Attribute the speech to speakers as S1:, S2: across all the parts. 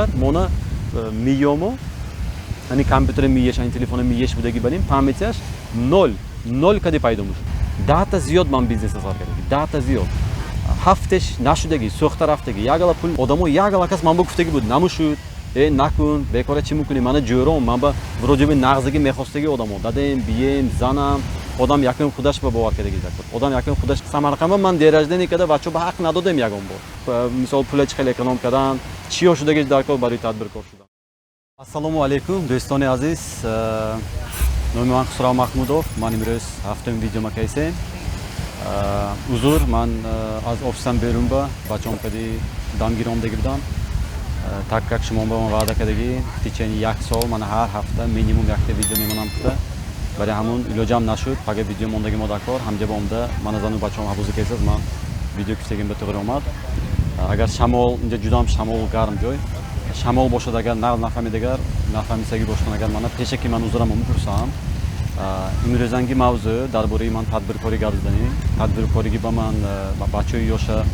S1: Агар мона миёмо, ани компютери миеш, ани телефони миеш будаги, барем памятяш нол нол кади пайдо мешуд. 10 та зиёд ман бизнеса сар кардаги, 10 та зиёд ҳафтеш нашудаги, сӯхта рафтаги. Ягала пул одамо, ягала кас ман ба гуфтаги буд: намушуд, э, накун, бекора чӣ мекунӣ? Мана ҷӯром, ман ба вроде бы нағзагӣ мехостаги одамо дадем, бием, занам. Одам якум худаш ба бовар кардаги, одам якум худаш. Самарқандба ман день рождения карда, бачаҳо ба ҳақ надодем ягон бор. Мисол, пула чӣ хел эконом кардан, чиё шудаги дар кор барои тадбиркор шудан. Ассалому алайкум, дӯстони азиз, номи ман Хусрав Маҳмудов. Ман имрӯз ҳафтум видео макайсем. Узур, ман аз офисам берун ба бачаом кади дамгир омдаги будам. Так как шумо ба ман ваъда кардагӣ, в течение як сол ман ҳар ҳафта минимум якта видео мемонам гуфта, барои ҳамун илоҷам нашуд. Пага видео мондаги мо дар кор ҳамҷа ба омда, мана зану бачаом ҳабуза кесаз, ман видео кифтагим ба туғри омад. Агар шамол, инҷа ҷудоам шамол, гарм ҷой, шамол бошад, агар нағз нафаҳмид, агар нафаҳмисагӣ бошад, агар мана пешаки ман узрамо мепурсам. Имрӯзанги мавзӯъ дар бораи ман тадбиркорӣ гап заданӣ. Тадбиркориги ба ман бачаҳои ёша,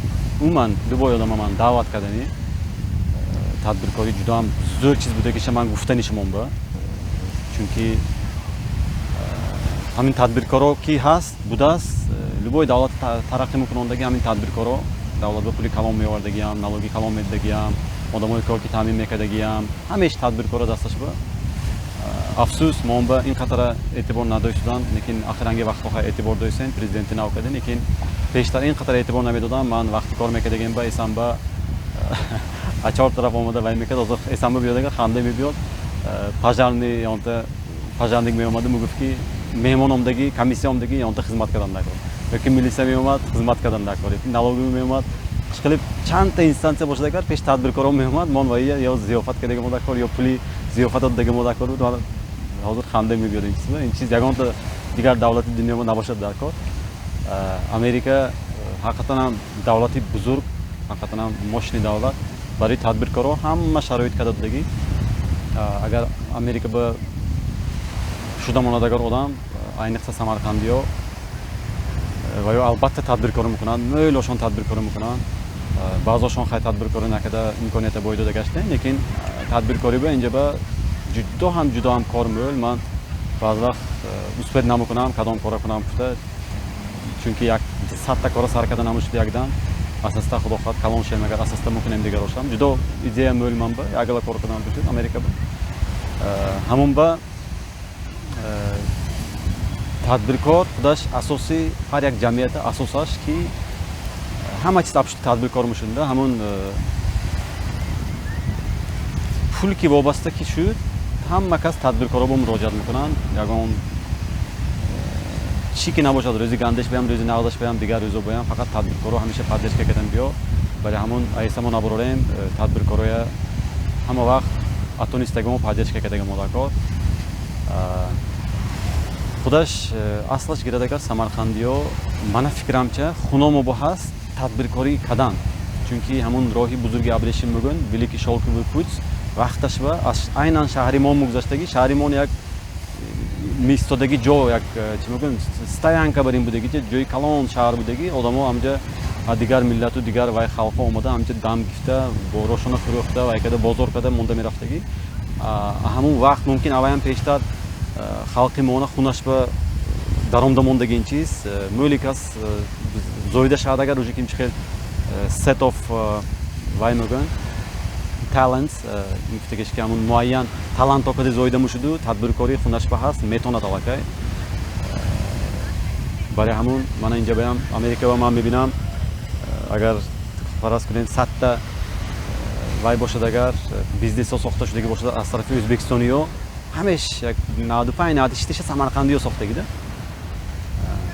S1: умуман любой одама ман даъват карданӣ. Тадбиркорӣ ҷудоам зӯр чиз будагиша ман гуфтани шумон ба, чунки ҳамин тадбиркоро ки ҳаст, будааст, любой давлат тараққӣ мекунондаги ҳамин тадбиркоро, давлат ба пули калон меовардагиам, налоги калон медодагиам, одамои кор ки таъмин мекардагиам, ҳамеш тадбиркоро дасташ ба. Афсӯс, мо ба ин қатара эътибор надоштудан, лекин ахиранги вақтҳо эътибор доштем, президенти нав кардем, лекин пештар ин қатар эътибор намедодам. Ман вақти кор мекардагим ба эсамба аз чор тараф омада вай мекард. Ҳозир эсамба биёдага, ханда мебиёд. Пожарный ёнта, пожарник меомаду мегуфт, ки меҳмон омдагӣ, комиссия омдагӣ, ёнта хизмат кардан дар кор, ёки милиса меомад, хизмат кардан дар кор, ёки налоговый меомад, хеле чандта инстанция бошад, агар пеш тадбиркорон меомад, мон ва ё зиёфат кардаги мо дар кор, ё пули зиёфат додаги мо дар кор буд. Ҳозир ханда мебиёд ин чиз. Ин чиз ягонта дигар давлати дунё набошад дар кор. Америка ҳақиқатан ҳам давлати бузург, ҳақиқатан ҳам мощный давлат, барои тадбиркорҳо ҳама шароит карда додагӣ. Агар Америка ба шуда монад, агар одам, айниқса самарқандиё, ва ё албатта тадбиркорӣ мекунанд, мӯйлошон тадбиркорӣ мекунанд. Баъзошон хай тадбиркорӣ накарда, имконията бой дода гаштем, лекин тадбиркорӣ ба инҷа ба ҷудо ҳам, ҷудо ҳам кор мӯл. Ман баъз вақт успеть намекунам, кадом кора кунам гуфта, чунки як 100 та кора сар карда намешуд якдам. Асаста, худо хоҳад, калон шавем, агар асаста мекунем, дигарошам ҷудо идея мӯл. Ман ба ягала кор кунам бишуд Америка ба ҳамон ба. Тадбиркор худаш асоси ҳар як ҷамъията, асосаш ки ҳама чиз апшти тадбиркор мешуда. Ҳамон пул ки вобаста ки шуд, ҳама кас тадбиркоро бо муроҷиат мекунанд. Ягон чӣ ки набошад, рӯзи гандеш баям, рӯзи нағзаш баям, дигар рӯзо баям, фақат тадбиркоро ҳамеша поддержка кардан биё. Барои ҳамон айса мо набарорем, тадбиркороя ҳама вақт атонистаги мо поддержка кардаги мо дар кор. Худаш аслаш гирад, агар самарқандиё, мана фикрамча, хуномо бо ҳаст тадбиркорӣ кардан, чунки ҳамон роҳи бузурги абрешим мегӯянд, Великий Шелковый путь, вақташ ба айнан шаҳри мо мегузаштагӣ. Шаҳри мо як мистодаги ҷо, як чӣ мегӯям, стоянка бар ин будаги, ҷои калон шаҳр будаги. Одамо ҳамҷа аз дигар миллату дигар вай халқҳо омада, ҳамҷа дам гифта, борошона фурӯхта, вай карда, бозор карда монда мерафтагӣ. Ҳамун вақт мумкин аваям пештар халқи мона хунаш ба даромда мондаги ин чиз мӯли кас зоида шавад, агар уже ким чи хел set of вай мегӯянд, talents гуфтагиш, ки ҳамун муайян талантҳо кади зоида мешуду, тадбиркории хунаш ба ҳаст, метонад аллакай. Барои ҳамун мана инҷа баям, Америка ба ман мебинам, агар фараз кунем, 100 та вай бошад, агар бизнесҳо сохта шудагӣ бошад аз тарафи ӯзбекистониё, ҳамеш як 95, 96 таша самарқандиё сохтагида.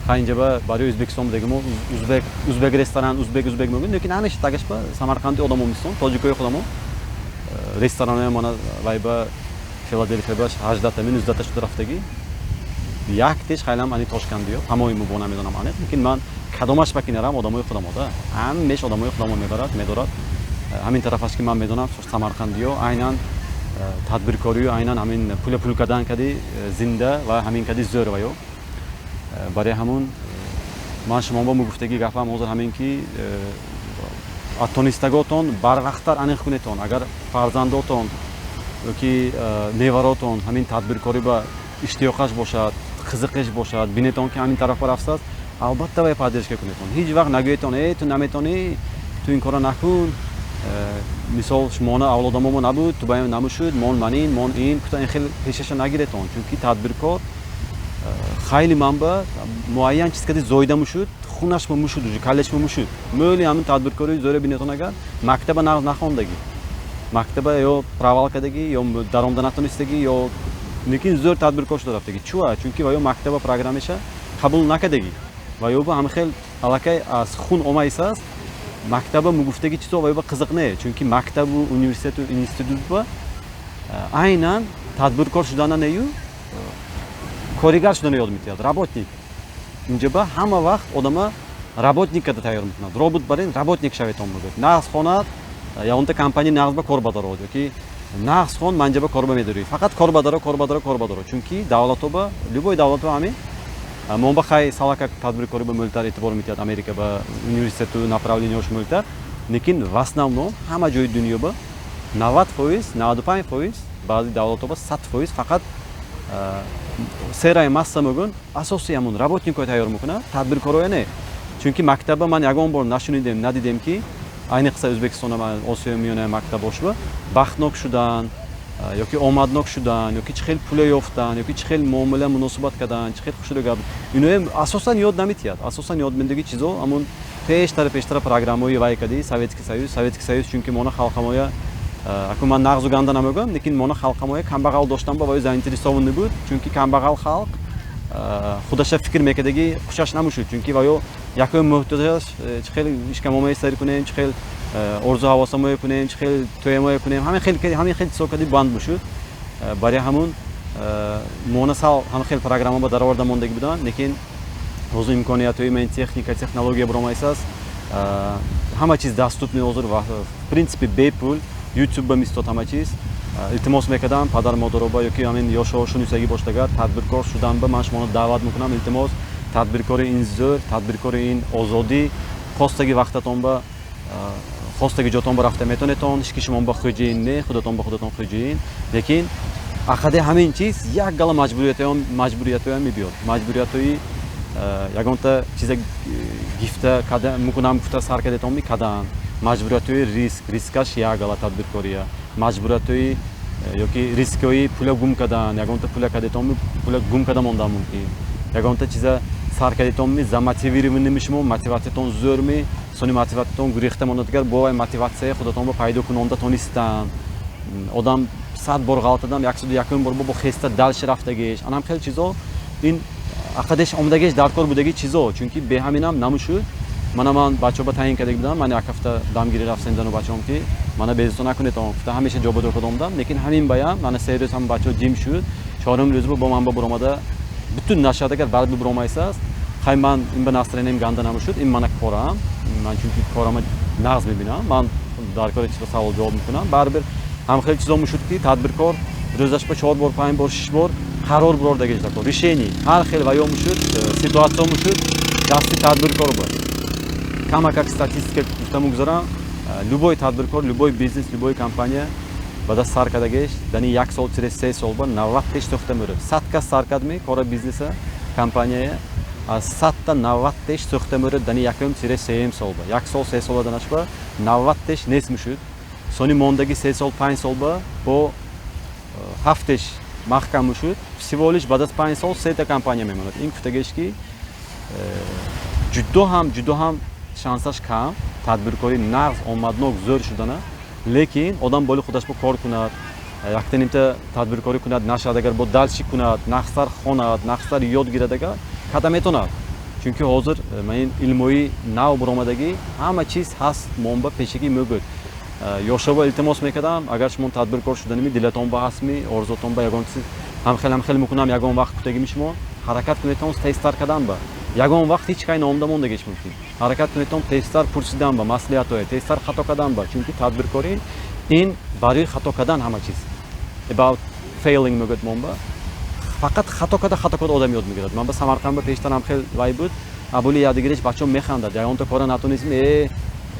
S1: Ха, инҷа ба барои Ӯзбекистон будаги, мо узбек, узбек ресторан, узбек, узбек мегӯем, лекин ҳамеш тагаш ба самарқанди одамо мисон, тоҷикои худамо. Ресторанҳои мана вай ба Филаделфия ба 18 та, 19 та шуда рафтагӣ, яктеш хайлам ани тошкандиё ҳамои бо намедонам аниқ, лекин ман кадомаш ба ки нарам, одамои худамо да, ҳамеш одамои худамо мебарад, медорад. Ҳамин тарафаш ки ман медонам, самарқандиё айнан тадбиркорию, айнан ҳамин пула пул кардан кади зинда ва ҳамин кади зӯр ва ё. Барои ҳамун ман шумо ба мегуфтагӣ гапам ҳозир ҳамин ки Тонистаготон барвақттар аниқ кунетон. Агар фарзандотон ёки неваротон ҳамин тадбиркорӣ ба иштиёқаш бошад, қизиқиш бошад, бинетон, ки ҳамин тараф рафтааст, албатта вай поддержка кунетон. Ҳеҷ вақт нагӯетон: «Э, ту наметонӣ, ту ин кора накун, мисол, шумона авлодамомо набуд, ту баем намушуд, мон манин, мон ин кута». Ин хел пешаша нагиретон, чунки тадбиркор хайли манба муайян чиз кади зоида мушуд, хунашма мушуд, уже каллашма мушуд. Мӯли ҳамин тадбиркории зӯре бинетон, агар мактаба нағз нахондагӣ, мактаба ё провал кардагӣ, ё даромада натонистагӣ, ё лекин зӯр тадбиркор шуда рафтагӣ. Чуа? Чунки ва ё мактаба программаша қабул накардагӣ ва ё ба ҳамин хел аллакай аз хун омаисааст. Мактаба мугуфтаги чизо ва ё ба қизиқ не, чунки мактабу университету институтба айнан тадбиркор шудана нею, коригар шудана ёд метиҳад, работник. Инҷа ба ҳама вақт одама работник када тайёр мекунад, робот барин работник шаветон мегӯяд. Нағз хонад, ягонта компания нағз ба кор бадарод, ёки нағз хон, манҷаба кор ба медорӣ, фақат кор бадаро, кор бадаро, кор бадаро. Чунки давлатоба, любой давлато ҳамин мо ба хай салака тадбиркорӣ ба мӯлтар эътибор метиҳад, Америка ба университету направление ҳош мӯлтар, лекин в основном ҳама ҷои дунё ба 90%, 95%, баъзи давлатҳо ба 100% фақат серая масса мегӯн, асоси ҳамун работник ҳои тайёр мекунад, тадбиркорое не. Чунки мактаба ман ягон бор нашунидем, надидем, ки айниқса Ӯзбекистона, Осиёи Миёна мактабошба бахтнок шудан ёки омаднок шудан, ёки чӣ хел пула ёфтан, ёки чӣ хел муомила муносибат кардан, чӣ хел хушрӯ гап, иноем асосан ёд наметиҳад. Асосан ёд медиги чизо ҳамун пештара программаҳои вай кади Советский Союз, Советский Союз. Чунки мона халқамоя, акун ман нағзу ганда намегӯям, лекин мона халқамоя камбағал доштан ба вай заинтересованный буд, чунки камбағал халқ худаша фикр мекардаги хушаш намушуд, чунки ваё якои муҳтоҷаш чӣ хел ишкамомаи сари кунем, чӣ хел орзу ҳавосамое кунем, чӣ хел тӯямое кунем, ҳамин хел чизо кади банд бушуд. Барои ҳамун мона сал ҳамин хел программа ба дароварда мондагӣ буданд. Лекин ҳозир имкониятҳои ман, техника, технология баромаисааст, ҳама чиз доступный ҳозир ва в принципе бепул Ютуб ба мистод ҳама чиз. Илтимос мекардам падар модароба ёки ҳамин ёшҳо шунисагӣ бошад, агар тадбиркор шудан ба ман шуморо даъват мекунам, илтимос, тадбиркори ин зӯр, тадбиркори ин озодӣ, хостаги вақтатон ба, хостаги ҷотон ба рафта метонетон, ҳеч ки шумо ба хӯҷиин не, худатон ба худатон хӯҷиин. Лекин ақади ҳамин чиз як гала маҷбуриятҳоям мебиёд, маҷбуриятҳои ягонта чиза гифта мукунам гуфта сар кардетон мекадан, маҷбуриятҳои риск, рискаш як гала тадбиркория, маҷбуриятҳои ёки рискҳои пула гум кардан, ягонта пула кардетон, пула гум карда мондан мумкин, ягонта чиза сар кардетон ми замотивированный ми, шумо мотиватсиятон зӯр ми, сони мотиватсиятон гурехта монад, дигар бо вай мотиватсияи худатон ба пайдо кунонда тонистан. Одам 100 бор ғалтадам, 101-ум бор бо хеста дальше рафтагиш, анам хеле чизо ин ақадеш омадагиш дар кор будаги чизо, чунки бе ҳаминам намушуд. Мана ман бачаҳо ба таъин карда будам, ман як ҳафта дамгирӣ рафтем, бачаҳом ки мана безито накунетон гуфта, ҳамеша ҷобаҷо карда омадам. Лекин ҳамин баям мана 3 рӯз ҳам бачаҳо ҷим шуд, чорум рӯз бо ман ба буромада бутун нашад, агар бард буромайсааст, хай ман ин ба настроение м ганда намушуд. Ин мана корам, ман чунки корама нағз мебинам, ман дар кори чизо савол ҷавоб мекунам. Барибир ҳам хеле чизо мушуд, ки тадбиркор рӯзаш ба чор бор, панҷ бор, шиш бор қарор бурордагиш дакор, решение ҳар хел ваё мушуд, ситуатсия мушуд, дасти тадбиркор буд. Камакак статистика гуфта мегузарам: любой тадбиркор, любой бизнес, любой компания ба даст сар кардагиш дани як сол тире 3 сол ба 90 теш сӯхта мерад. 100 кас сар кардми кора, бизнеса, компанияя, аз 100-та 90 теш сӯхта мерад дани якум тире сеюм сол ба, як сол, 3 сола данашба 90 теш нест мешуд. Сони мондаги 3 сол, 5 сол ба бо ҳафтеш маҳкам мешуд. Всего лишь баъд аз 5 сол сета компания мемонад. Ин гуфтагиш, ки ҷудо ҳам шансаш кам тадбиркорӣ нағз, омаднок, зӯр шудана. Лекин одам боли худаш бо кор кунад, якта нимта тадбиркорӣ кунад, нашад агар, бо дальше кунад, нағзтар хонад, нағзтар ёд гирад, агар када метонад, чунки ҳозир ман ин илмои нав буромадагӣ, ҳама чиз ҳаст, момба пешагӣ мегӯд. Ёшоба илтимос мекардам: агар шумо тадбиркор шуданими, дилатон ба ҳастми, орзуатон ба ягон чиз ҳамхел ҳамхел мекунам, ягон вақт кутагими, шумо ҳаракат кунедтон тезтар кардан ба, ягон вақт ҳеҷ кай наомда мондагиш мумкин, ҳаракат кунедтон тезтар пурсидан ба маслиҳатҳое, тезтар хато кардан ба, чунки тадбиркорӣ ин барои хато кардан, ҳама чиз about failing мегӯяд. Мон ба фақат хато карда, хато карда одам ёд мегирад. Ман ба Самарқанд ба пештар ҳам хел вай буд, абули якдигариш бачаҳо механдад, ягонта кора натонистем, э.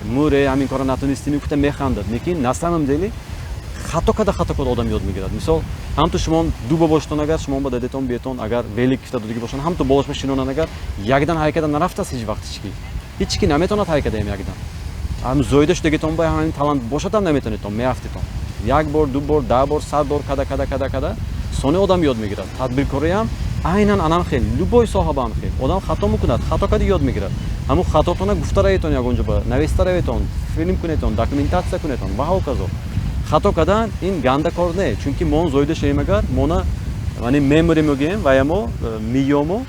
S1: Муре, ҳамин кора натонистӣ, гуфта механдад, лекин на самом деле хато када, хато када одам ёд мегирад. Мисол, ҳамту шумо ду бобоштон, агар шумо ба дадетон биетон, агар велик кифта додагӣ бошанд, ҳамту болошма шинонанд, агар якдан ҳараката нарафтааст, ҳеҷ вақт ҳички, ҳички наметавонад ҳаракатаем якдан. Ҳам зоида шудагитон ба ҳамин талант бошад ҳам наметавонедтон, меафтитон. Як бор, ду бор, 10 бор, 100 бор када, када, када, када, сони одам ёд мегирад. Тадбиркориам айнан анам хел, любой соҳа ба ҳам хел, одам хато мекунад, хато када ёд мегирад. Ҳамун хатотона гуфта раведтон, ягон ҷо ба нависта раведтон, филм кунедтон, документатсия кунедтон ва ҳоказо. Хато кардан ин ганда кор не, чунки мо зоида шавем, агар мона мани memory мегӯем, ваямо миёмо,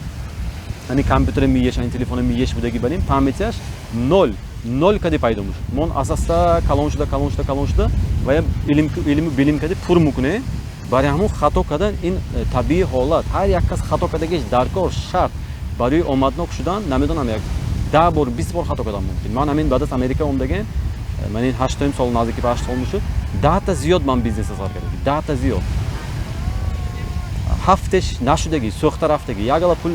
S1: ани компютери миеш, ани телефони миеш будаги барем, памятяш ноль ноль кади пайдо мешуд. Мон асаста калон шуда, калон шуда, калон шуда, вая илму билим кади пур мекунем. Барои ҳамун хато кардан ин табиӣ ҳолат. Ҳар як кас хато кардагиш дар кор шарт барои омаднок шудан. Намедонам, як 10 бор, 20 бор хато кардан мумкин. Ман ҳамин баъд аз Америка омдагем, ман ин ҳаштоим сол, наздики ба 8 сол мешуд, 10-та зиёд ман бизнеса сар кардагӣ, 10-та зиёд, ҳафтеш нашудагӣ, сӯхта рафтагӣ, як ала пул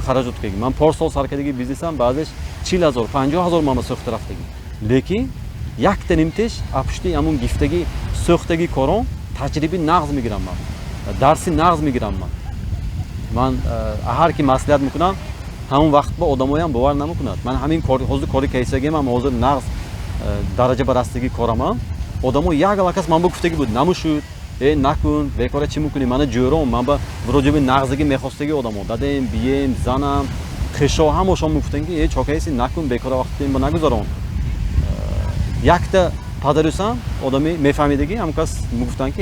S1: хараҷот кардагӣ. Ман порсол сар кардагӣ бизнесам, баъзеш 40 000, 50 000 мама сӯхта рафтагӣ, лекин якта нимтеш апушти ҳамун гифтагӣ, сӯхтагӣ корон таҷриби нағз мегирам ман, дарси нағз мегирам ман. Ман ҳар ки маслиҳат мекунам, ҳамон вақт ба одамоям бовар намекунад. Ман ҳамин ҳозир кори кайсагиам, ҳозир нағз дараҷа ба растагӣ корамам. Одамо як ала кас ман ба гуфтагӣ буд: намушуд, э, накун, бекора чӣ мекунӣ? Мана ҷӯром, ман ба вроде бы нағзагӣ мехостагӣ одамо, дадем, бием, занам, хешо, ҳамошон мегуфтанд, ки э, чокаеси, накун, бекора вақт ба нагузарон. Якта падарусам одами мефаҳмидагӣ, ҳам кас мегуфтанд, ки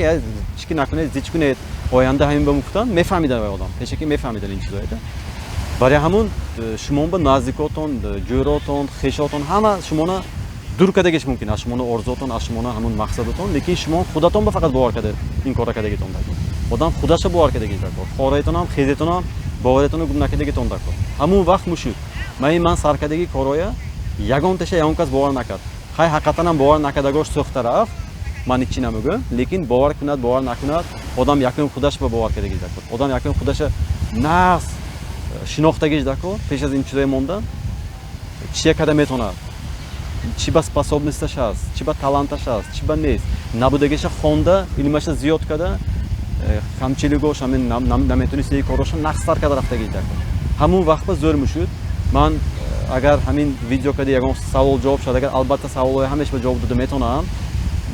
S1: чӣ ки накунед, зич кунед, оянда ҳамин ба мегуфтанд, мефаҳмидан вай одам пешакӣ мефаҳмидан ин чизоеда. Барои ҳамун шумо ба наздикотон, ҷӯротон, хешотон ҳама шумона дур кардагиш мумкин аз шумона орзуотон, аз шумона ҳамун мақсадатон, лекин шумо худатон ба фақат бовар карда ин кора кардагитон дакор. Одам худаша бовар кардагиш дакор, хораятонам, хезетонам, бовариятонро гум накардагитон дакор. Ҳамун вақт мушуд. Ман саркардагии короя ягонташа ягон кас бовар накард. Хай, ҳақиқатанам бовар накардагош сӯхта рафт, ман ҳечи намегӯям, лекин бовар кунад, бовар накунад, одам якум худаш ба бовар кардагиш дакор. Одам якум худаша нағз шинохтагиш дакор. Пеш аз ин чизое мондан, чия карда метавонад, чӣ ба способносташ ҳаст, чӣ ба таланташ ҳаст, чӣ ба нест, набудагиша хонда, илмаша зиёд карда, камчилигош, ҳамин наметонистаги короша нағзтар карда рафтагиш дакор. Ҳамун вақт ба зӯр мешуд. Ман агар ҳамин видео карда ягон савол ҷавоб шуд, агар албатта саволҳои ҳамеш ба ҷавоб дода метавонам.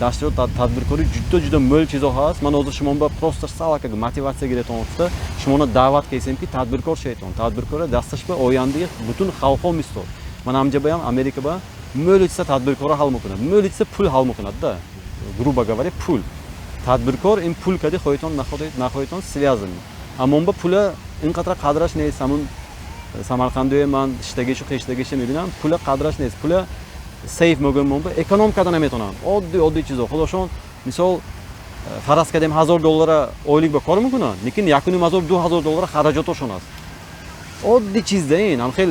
S1: Даштиро тадбиркорӣ ҷудо ҷудо мӯл чизо ҳаст. Ман ҳозир шумо ба просто салака мотиватсия гиретон гуфта шумоно даъват кардем, ки тадбиркор шаведтон. Тадбиркор дасташ ба ояндаи бутун халқҳо мистод. Ман ҳамҷа баям, Америка ба мӯли чиза тадбиркорро ҳал мекунад, мӯли чиза пул ҳал мекунад да, грубо говоря, пул. Тадбиркор ин пул кади, хоҳитон, нахоҳитон, связаны. Аммо ба пула ин қадра қадраш нест. Ҳамун Самарқандуе ман иштагишу хештагиша мебинам, пула қадраш нест. Пула save мегӯем, ба эконом карда наметавонанд. Оддӣ оддӣ чизо худошон, мисол, фараз кардем, 1000 доллара ойлик ба кор мекунанд, лекин 1500, 2000 доллара хараҷотошон аст. Оддӣ чиз да ин ҳам хел.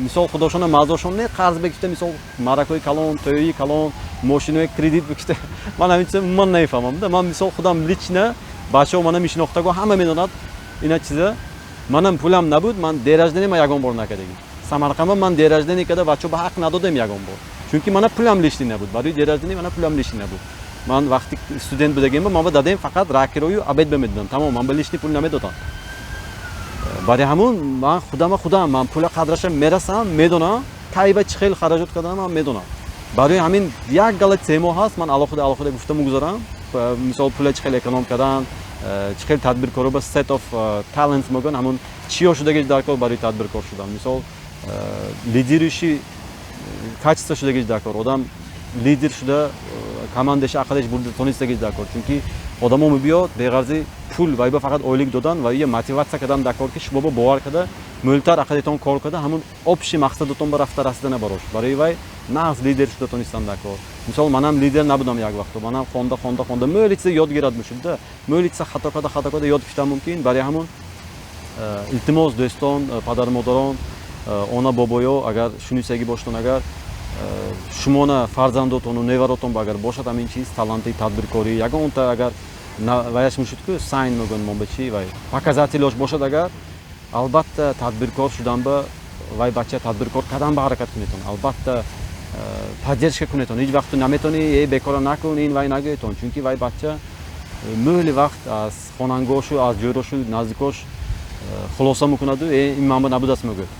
S1: Мисол, худошона мазошон не қарз бекишта, мисол, маракҳои калон, тӯйи калон, мошинои кредит бикишта. Ман ҳамин чиза умуман намефаҳмам да. Ман, мисол, худам лично, бачаҳо мана мешинохтаго, ҳама медонад ина чиза. Манам пулам набуд, ман день рождения ма ягон бор накардагӣ. Самарқандма ман день рождения карда бачаҳо ба ҳақ надодем ягон бор, чунки мана пулам лишний набуд. Барои день рождения мана пулам лишний набуд. Ман вақти студент будагем, ман ба дадем фақат ракирою обед бемедодам, тамом. Ман ба лишний пул намедодам. Барои ҳамун ман худама худам ман пула қадраша мерасам, медонам, кай ба чӣ хел хараҷот карданам ман медонам. Барои ҳамин як гала темо ҳаст, ман алоҳида алоҳида гуфта мегузарам. Мисол, пула чӣ хел эконом кардан, чӣ хел тадбиркоро ба set of talents мегӯянд, ҳамун чиё шудагиш дар кор барои тадбиркор шудан. Мисол, лидериши качество шудагиш дар кор, одам лидер шуда, командаша ақалаш бурда тонистагиш дар кор, чунки одамо мебиёд беғарзи пул вай ба фақат ойлик додан ва ия мотиватсия кардан дар кор, ки шумо ба бовар карда, мӯлтар ақалитон кор карда, ҳамун общий мақсадатон ба рафта расидана барош. Барои вай нағз лидер шуда тонистан дар кор. Мисол, манам лидер набудам як вақто. Манам хонда, хонда, хонда мӯли чиза ёд гирад мешуда, мӯли чиза хато карда, хато карда ёд гирифтан мумкин. Барои ҳамун, илтимос, дӯстон, падару модарон, она бобоё, агар шунисагӣ боштон, агар шумона фарзандотону неваротон ба агар бошад ҳамин чиз, таланти тадбиркорӣ ягонта, агар ваяш мешуд ку, сайн мегӯянд мо ба чи, вай показателёш бошад, агар албатта тадбиркор шудан ба вай бача тадбиркор кардан ба ҳаракат кунедтон, албатта. Поддержка кунетон. Ҳеҷ вақту наметонӣ э бекора накун, ин вай нагӯетон, чунки вай бача мӯҳли вақт аз хонангошу, аз ҷӯрошу, наздикош хулоса мекунаду э ин манба набудааст мегӯяд.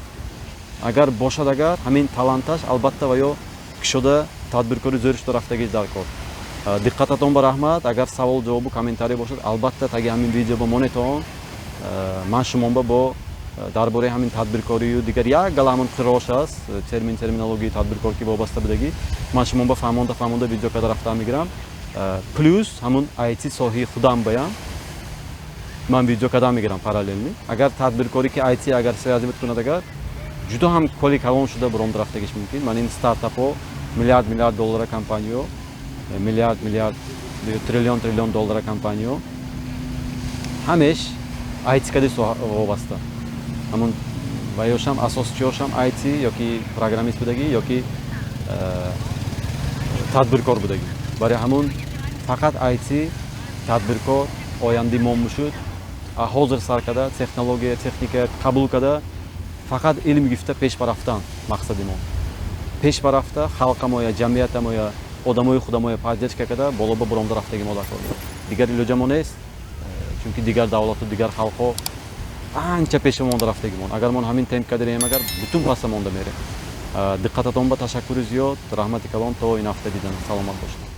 S1: Агар бошад, агар ҳамин таланташ, албатта, ва ё кушода тадбиркори зӯр шуда рафтагӣ дар кор. Диққататон ба раҳмат. Агар савол, ҷавобу комментарий бошад, албатта, таги ҳамин видео ба монетон. Ман шумонба бо дар бораи ҳамин тадбиркорию дигар як гала ҳамон қирош аст, термин, терминологияи тадбиркор, ки вобаста будагӣ, ман шумонба фаҳмонда фаҳмонда видео карда рафта мегирам. Плюс ҳамун IT соҳаи худам баям ман видео карда мегирам параллельно. Агар тадбиркорӣ ки IT агар связывать кунад, агар ҷудо ҳам коли калон шуда буромда рафтагиш мумкин. Ман ин стартапҳо, миллиард миллиард доллара компаниё, миллиард миллиард, триллион триллион доллара компаниё ҳамеш IT кади вобаста. Ҳамун ваёшам, асосчиёшам IT ёки программист будагӣ, ёки тадбиркор будагӣ. Барои ҳамун фақат IT тадбиркор ояндаи мо мушуд. Ҳозир сар карда, технология, техника қабул карда, фақат илм гирифта пеш рафтан мақсади мо. Пеш рафта, халқамоя, ҷамъиятамоя, одамои худамоя поддержка карда, боло ба буромда рафтаги мо дар кор. Дигар илоҷамо нест, чунки дигар давлату дигар халқҳо анча пеша монда рафтагимон. Агар мон ҳамин темп кадаем, агар бутун паса монда мерем. Диққататон ба ташаккури зиёд, раҳмати калон. То ин ҳафта дидан, саломат бошед.